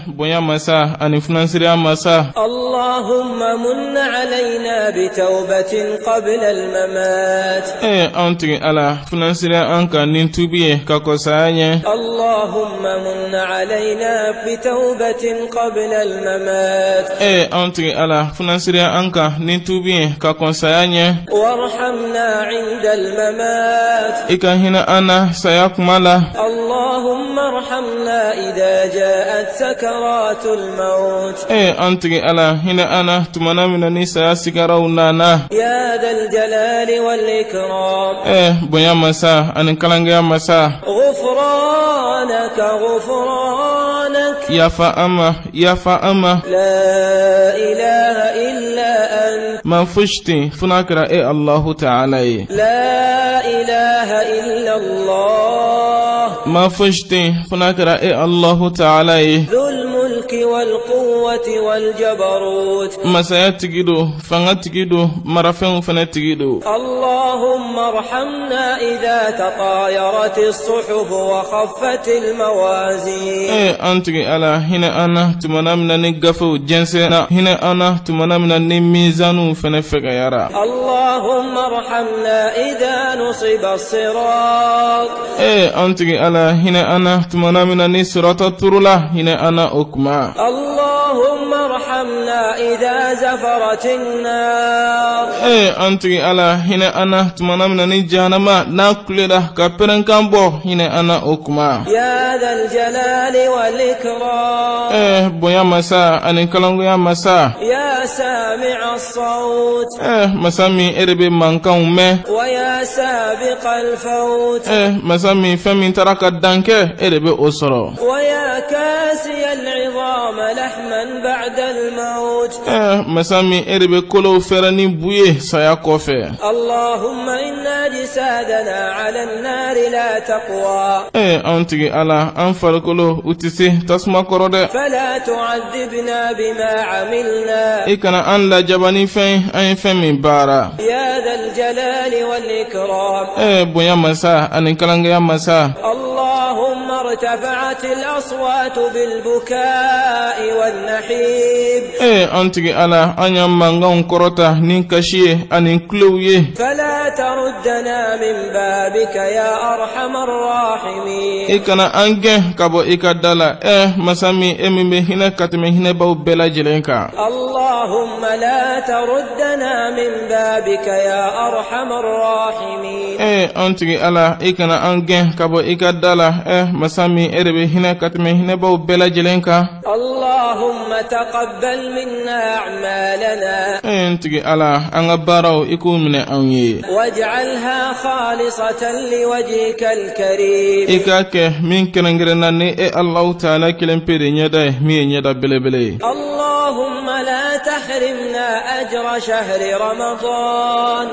Bonya masa ani funansiriya masa. اللهم من علينا بتوبة قبل الممات. Anw tigi Ala, funansiriya an kan ni tubi ye ka kɔn saya ɲɛ. اللهم من علينا بتوبة قبل الممات. Anw tigi Ala, funansiriya an kan ni tubi ye ka kɔn saya ɲɛ. وارحمنا عند الممات. I ka hinɛ an na saya kuma la. اللهم ارحمنا إذا جاءت سكرات الموت. An tigi Ala, hinɛ an na tumana min na ni saya sigaraw nana. يا ذا الجلال والإكرام. Bonya masa ani kalankɛya masa. غفرانك غفرانك. Yafa an ma, yafa an ma. لا إله إلا أنت. Ma fosi tɛ yen fo n'a kɛra e Alahu taala ye. لا إله إلا الله. Ma fosi tɛ yen fo n'a kɛra e Alahu taala ye. ذو الملك والقوة والجبروت. Masaya tigi don, fanga tigi don, marafɛnw fana tigi don. اللهم ارحمنا إذا تطايرت الصحف وخفت الموازين. An tigi Ala, hinɛ an na tumana min na ni gafew jɛnsɛnna, hinɛ an na tumana min na ni mizaniw fana fɛgɛyara. اللهم ارحمنا إذا نصب الصراط. An tigi Ala, hinɛ an na tumana min na ni sirata turula, hinɛ an na o kuma. اللهم ارحمنا إذا زفرت النار. An tigi Ala, hinɛ an na tumana min na ni jahanama n'a kulela ka pɛrɛnkan bɔ, hinɛ an na o kuma. يا ذا الجلال والإكرام. Bonya masa ani kalangoya masa. يا سامع الصوت. Masa min e de bɛ mankanw mɛn. ويا سابق الفوت. Masa min fɛn min taara ka dan kɛ, e de bɛ o sɔrɔ. ويا كاسي العظام لحما بعد الموت. Masa min e de bɛ kolow fɛrɛ ni bu ye saya kɔfɛ. اللهم إن أجسادنا على النار لا تقوى. Anw tigi Ala, an farikolo u tɛ se tasuma kɔrɔ dɛ. فلا تعذبنا بما عملنا. I kana an lajaba ni fɛn ye an ye fɛn min baara. يا ذا الجلال والإكرام. Bonya masa ani kalankɛya masa. اللهم ارتفعت الأصوات بالبكاء والنحيب. An tigi Ala, an y'an mankanw kɔrɔta ni kasi ye ani kulew ye. فلا تردنا من بابك يا أرحم الراحمين. I kana an gɛn ka bɔ i ka da la, masa min e min bɛ hinɛ ka tɛmɛ hinɛbaw bɛɛ lajɛlen kan. اللهم لا تردنا من بابك يا أرحم الراحمين. An tigi Ala, i kana an gɛn ka bɔ i ka da la, masa min e de bɛ hinɛ ka tɛmɛ hinɛbaw bɛɛ lajɛlen kan. اللهم تقبل منا أعمالنا. N tigi Ala, an ka baaraw i k'u minɛ anw ye. واجعلها خالصة لوجهك الكريم. I k'a kɛ min kɛrɛnkɛrɛnna ni e Alahu taala kelen pe de ɲɛda ye, min ye ɲɛda belebele ye. اللهم لا تحرمنا أجر شهر رمضان.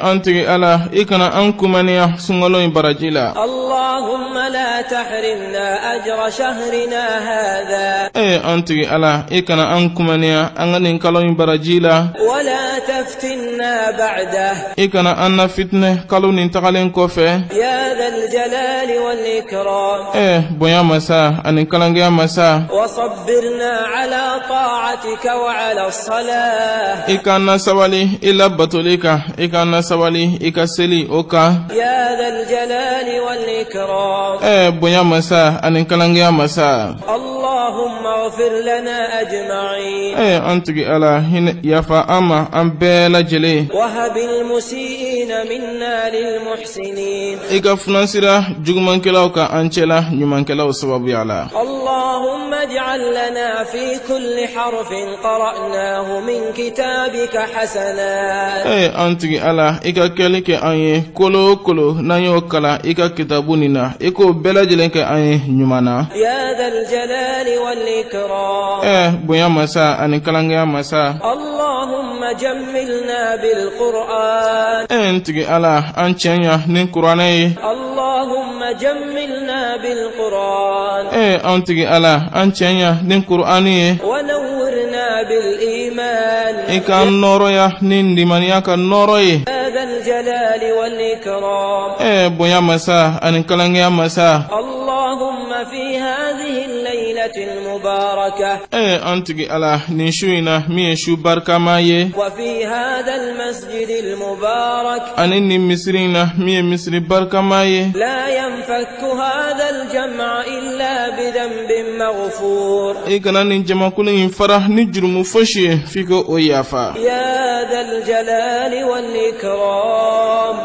An tigi Ala, i kana an kumaniya sunkalo in baraji la. اللهم لا تحرمنا أجر شهرنا هذا. An tigi Ala, i kana an kumaniya an ka nin kalo in baraji la. ولا تفتنا بعده. I kana an na fitinɛ kalo nin tagalen kɔfɛ. يا ذا الجلال والإكرام. Bonya masa ani kalankɛya masa. وصبرنا على طاعتك وعلى الصلاة. I k'an na sabali i la batoli kan, i k'an na sabali i ka seli o kan. يا ذا الجلال والإكرام. Bonya masa ani kalankɛya masa. اللهم اغفر لنا أجمعين. An tigi Ala, hinɛ yafa an ma an bɛɛ lajɛlen. وهب المسيئين منا للمحسنين. I ka funansira jugumankɛlaw ka an cɛla ɲumankɛlaw sababuya la. اللهم اجعل لنا في كل حرف قرأناه من كتابك حسنات. An tigi Ala, i ka kɛli kɛ an ye kolo o kolo n'an y'o kalan i ka kitabu nin na, i k'o bɛɛ lajɛlen kɛ an ye ɲuman na. يا ذا الجلال والإكرام. Bonya masa ani kalankɛya masa. اللهم جملنا بالقرآن. N tigi Ala, an cɛ ɲa ni kuranɛ ye. اللهم جملنا بالقرآن. An tigi Ala, an cɛ ɲa ni kuranɛ ye. ونورنا بالإيمان. I k'an nɔrɔya ni limaniya ka nɔrɔ ye. يا ذا الجلال والإكرام. Bonya masa ani kalankɛya masa. اللهم في هذه الليلة المباركة. Ee an tigi Ala, nin su in na min ye su barikama ye, وفي هذا المسجد المبارك، ani nin misiri in na min ye misiri barikama ye، لا ينفك هذا الجمع إلا بذنب مغفور. I kana nin jamakulu in fara ni jurumu fosi ye f'i ko o yafa. يا ذا الجلال والإكرام.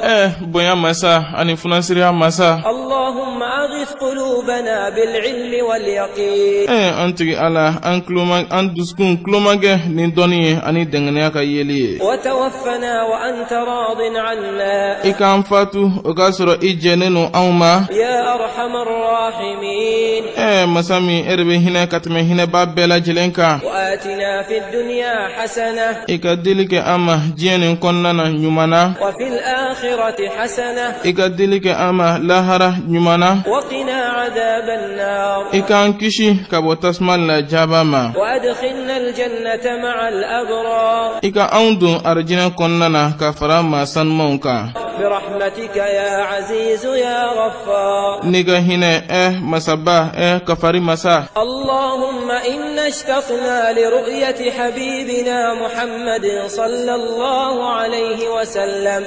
Bonya masa ani funansiriya masa. اللهم أغث قلوبنا بالعلم واليقين. An tigi Ala, an kuloma, an dusukun kulomakɛ ni dɔnni ye ani dɛngɛnɛya ka yeli ye. وتوفنا وأنت راض عنا. I k'an fatu o k'a sɔrɔ i jɛnnen don anw ma. يا أرحم الراحمين. Masa min e de bɛ hinɛ ka tɛmɛ hinɛba bɛɛ lajɛlen kan. وآتنا في الدنيا حسنة، I ka deli kɛ an ma diɲɛ nin kɔnɔna na ɲuman na. وفي الآخرة حسنة، I ka deli kɛ an ma lahara ɲuman na. وقنا عذاب النار. I k'an kisi ka bɔ tasuma lajaba ma. وأدخلنا الجنة مع الأبرار. I ka anw don arijinɛ kɔnɔna na ka fara maa sanumanw kan. برحمتك يا عزيز يا غفار. N'i ka hinɛ, masaba, kafari masa. اللهم إنا اشتقنا لرؤية حبيبنا محمد صلى الله عليه وسلم.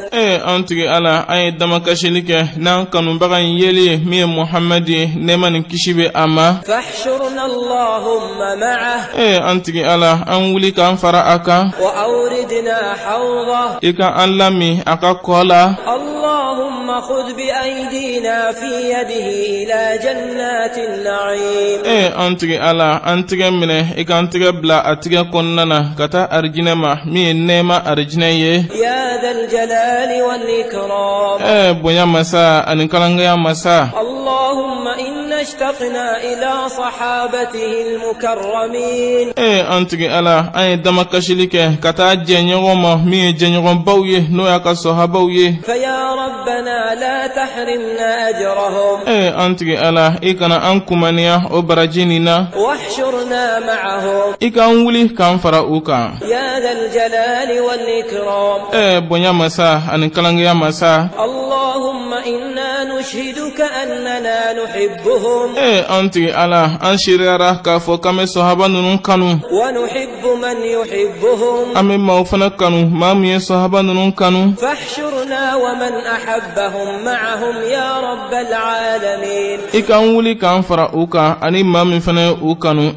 An tigi Ala, an ye damakasili kɛ n'an kanubaga in yeli ye min ye Muhamadi ye, nɛɛma ni kisi bɛ a ma. فاحشرنا اللهم معه. An tigi Ala, an wuli k'an fara a kan. وأوردنا حوضه. I ka an lami a ka kɔ la. اللهم خذ بأيدينا في يده إلى جنات النعيم. An tigi Ala, an tigɛ minɛ, i k'an tigɛ bila a tigɛ kɔnɔna na ka taa arijinɛ ma min ye nɛɛma arijinɛ ye. يا ذا الجلال والإكرام. Bonya masa ani kalankɛya masa. اللهم إنا اشتقنا إلى صحابته المكرمين. An tigi Ala, an ye damakasili kɛ ka taa jɛɲɔgɔn ma min ye jɛɲɔgɔnbaw ye, n'o y'a ka sɔhabaw ye. فيا ربنا لا تحرمنا أجرهم. An tigi Ala, i kana an kumaniya o baraji nin na. واحشرنا معهم. I k'an wuli k'an fara u kan. يا ذا الجلال والإكرام. Bonya masa ani kalankɛya masa. اللهم إنا نشهدك أننا نحبهم. An tigi Ala, an seereyara k'a fɔ k'an bɛ sɔhaba ninnu kanu. ونحب من يحبهم. An bɛ maaw fana kanu, maa min ye sɔhaba ninnu kanu. فاحشرنا ومن أحبهم معهم يا رب العالمين. I k'an wuli k'an fara u kan ani maa min fana ye u kanu,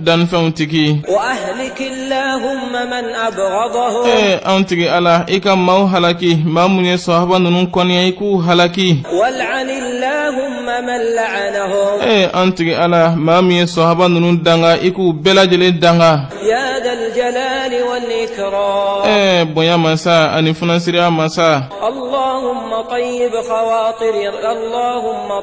dannifɛnw tigi. وأهلك اللهم من أبغضهم. An tigi Ala, i ka maaw halaki, maa mun ye sɔhaba ninnu kɔniya, i k'u halaki. والعن اللهم من لعنهم. An tigi Ala, maa min ye sɔhaba ninnu danga, i k'u bɛɛ lajɛlen danga. يا ذا الجلال والإكرام. Bonya masa ani funansiriya masa. اللهم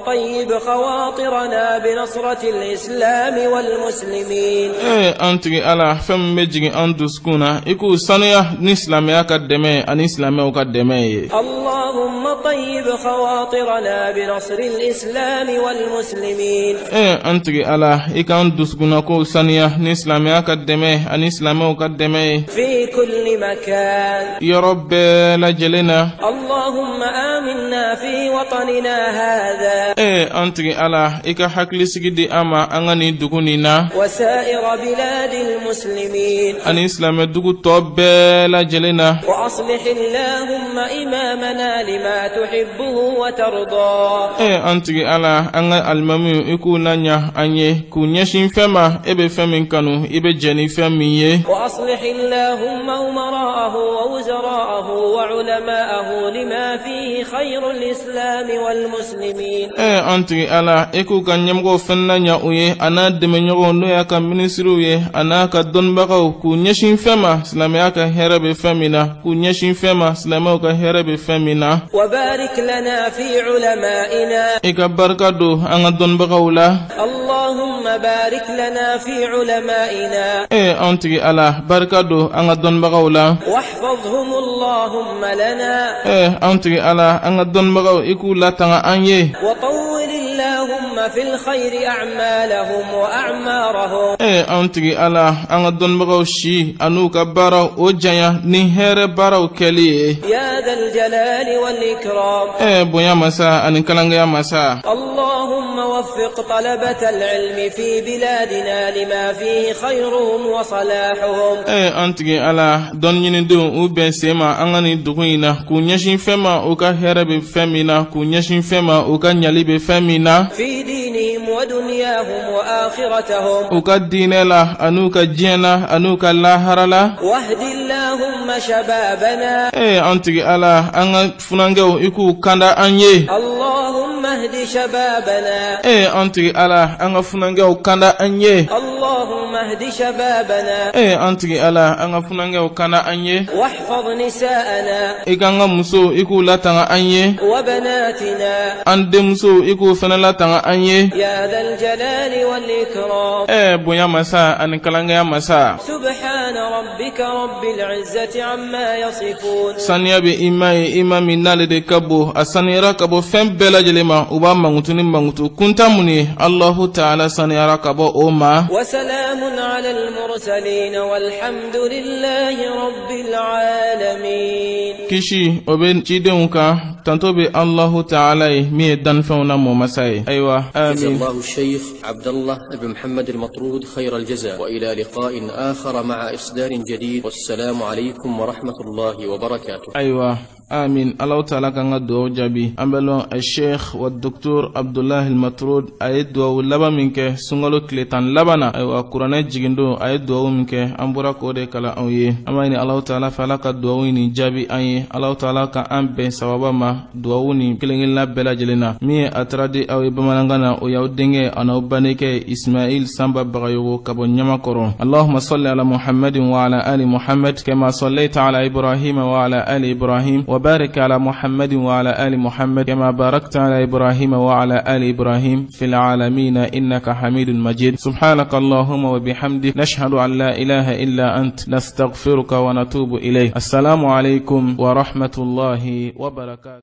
طيب خواطرنا بنصرة الإسلام والمسلمين. An tigi Ala, fɛn min bɛ jigin an dusukun na, i k'u sanuya ni silamɛya ka dɛmɛ ani silamɛw ka dɛmɛ ye. اللهم طيب خواطرنا بنصر الإسلام والمسلمين. An tigi Ala, i k'an dusukunnakow sanuya ni silamɛya ka dɛmɛ ani silamɛw ka dɛmɛ ye. في كل مكان. Yɔrɔ bɛɛ lajɛlen na. اللهم آمنا في وطننا هذا. An tigi Ala, i ka hakilisigi di an ma an ka nin dugu nin na. وسائر بلاد المسلمين. Ani silamɛdugu tɔ bɛɛ lajɛlen na. وأصلح اللهم إمامنا لما تحبه وترضاه. An tigi Ala, an ka alimamiw, i k'u na ɲa an ye k'u ɲɛsin fɛn ma e bɛ fɛn min kanu, i bɛ jɛn ni fɛn min ye. وأصلح اللهم أمراءه ووزراءه وعلماءه لما فيه خير الإسلام والمسلمين. An tigi Ala, i k'u ka ɲɛmɔgɔw fɛn na ɲa u ye, a n'a dɛmɛɲɔgɔnw, n'o y'a ka minisiriw ye, a n'a ka dɔnnibagaw, k'u ɲɛsin fɛn ma silamɛya ka hɛrɛ bɛ fɛn min na, k'u ɲɛsin fɛn ma silamɛw ka hɛrɛ bɛ fɛn min na. وبارك لنا في علمائنا. I ka barika don an ka dɔnnibagaw la. اللهم بارك لنا في علمائنا. An tigi Ala, barika don an ka dɔnnibagaw la. واحفظهم اللهم لنا. An tigi Ala, an ka dɔnnibagaw, i k'u latanga an ye. وطول اللهم في الخير أعمالهم وأعمارهم. An tigi Ala, an ka dɔnnibagaw si an'u ka baaraw o janya ni hɛrɛ baaraw kɛli ye. يا ذا الجلال والإكرام. والإكرام. Bonya masa ani kalankɛya masa. اللهم وفق طلبة العلم في بلادنا لما فيه خيرهم وصلاحهم. An tigi Ala, dɔnni ɲinidenw u bɛn sen ma an ka nin dugu in na, k'u ɲɛsin fɛn ma u ka hɛrɛ bɛ fɛn min na, k'u ɲɛsin fɛn ma u ka ɲali bɛ fɛn min na. في دينهم ودنياهم وآخرتهم. U ka diinɛ la an'u ka diɲɛ na an'u ka lahara la. واهد اللهم شبابنا. An tigi Ala, an ka funankɛw, i k'u kanda an ye. اللهم اهد شبابنا. An tigi Ala, an ka funankɛw kanda an ye. اللهم اهد شبابنا. An tigi Ala, an ka funankɛw kanda an ye. واحفظ نساءنا. I k'an ka musow, i k'u latanga an ye. وبناتنا. An denmusow, i k'u fana latanga an ye. يا ذا الجلال والإكرام. Bonya masa ani kalankɛya masa. سبحان ربك رب العزة عما يصفون. Saniya bɛ i ma ye, i ma min n'ale de ka bon, a saniyara ka bɔ fɛn bɛɛ lajɛlen ma u b'a mankutu ni mankutu kunta mun ye, Alahu taala saniyara ka bɔ o ma. وسلام على المرسلين والحمد لله رب العالمين. Kisi o bɛ cidenw kan, tanto bɛ Alahu taala ye min ye dannifɛnw na mɔmasa ye. Ayiwa, جزا amin. الله الشيخ عبد الله بن محمد المطرود خير الجزاء، وإلى لقاء آخر مع إصدار جديد، والسلام عليكم ورحمة الله وبركاته. Ayiwa, amin. Alahu taala k'an ka dugawu jaabi. An bɛ lɔn Sheikh wa Docteur Abdulahi Matrud, a ye dugawu laban min kɛ sunkalo tile 10 laban na, ayiwa, kuranɛ jigin don, a ye dugawu min kɛ, an bɔra k'o de kalan aw ye. An b'a ɲini Alahu taala fɛ, Ala ka dugawu nin jaabi an ye, Alahu taala ka an bɛn sababa ma dugawu nin kelen kelenna bɛɛ lajɛlen na. Min ye a taara di aw ye bamanankan na, o y'aw denkɛ an'aw banekɛ Ismail Sanba Bagayogo ka bɔ Ɲamakɔrɔ. Allahumma salli ala Muhammadin wa ala ali Muhammad kama sallaita ala Ibrahim wa ala ali Ibrahim wa barik ala Muhammadin wa ala ali Muhammad kama barakta ala Ibrahim wa ala ali Ibrahim fil alamin innaka Hamidun Majid. Subhanaka Allahumma wa bihamdik, nashhadu an la ilaha illa ant, nastaghfiruka wa natubu ilayk. Assalamu alaykum wa rahmatullahi wa barakatuh.